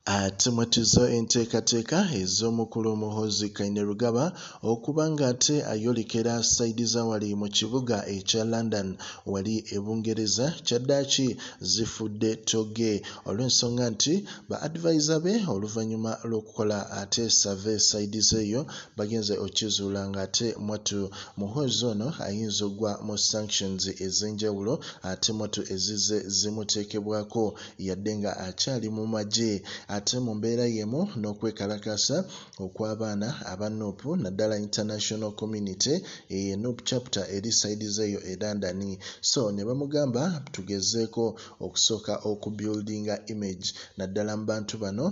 Ate mwattu zo enteekateeka ez'omukulu Muhoozi Kainerugaba okuba ng'ate ayolekera sayidi za wali mu kibuga ekya London wali e Bungereza kyaddaaki zifudde ttogge olw'ensonga nti ba advisor be oluvannyuma lw'okukola ate survey sayidi z'eyo bagenze okkizuula ng'ate mwattu Muhoozi ono ayinza oggwa mu sanctions ez'enjawulo ate mwattu ezizze zimuteekebwako yadde nga akyali mu magye ate mu mbeera y'emu n'okwekalakaasa okw'abaana aba Nup naddala International Community e Nup chapter eri sayidi z'eyo e London. So ne bamugamba tugezeeko okusooka okubuildinga image naddala mu bantu bano,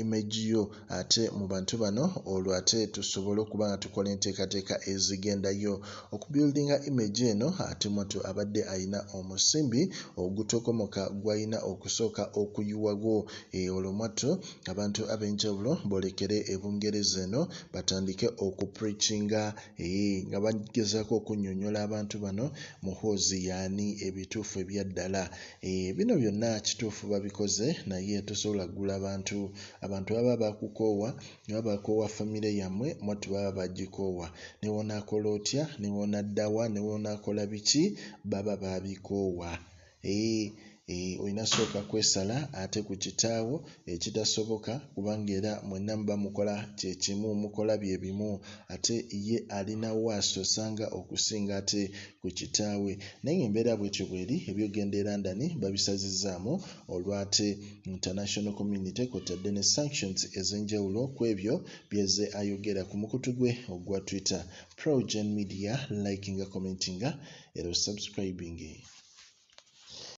image yo ate mu bantu bano olwo ate tusobole okuba nga tukola enteekateeka ezigendayo. Okubuildinga image eno ate mwattu abadde ayina omusimbi ogutokomoka gw'ayina okusooka okuyiwawo olwo mwattu abantu ab'enjawulo boolekere e Bungereza eno batandike okupreachinga nga bagezaako okunnyonnyola abantu bano Muhoozi y'ani ebituufu ebya ddala. Bino byonna kituufu babikoze naye tosobola ggula bantu, abantu baba baakukoowa nga bakoowa famire yammwe mwattu baba bagikoowa ne bw'onaakola otya ne bw'onadda wa ne bw'onaakola biki baba baabikoowa. Olina ssooka kwesala ate ku kitaawo ekitasoboka kubanga era mwenna muba mukola kye kimu mukola bye bimu ate ye alina worse osanga okusinga ate ku kitaawe naye ng'embeera bw'etyo bw'eri eby'oggenda e London babisazizzaamu olw'ate international community kw'otadde ne sanctions ez'enjawulo ku ebyo by'azze ayogera ku mukutu gwe ogwa Twitter. Progen Media, likinga, commentinga era osubscribinge.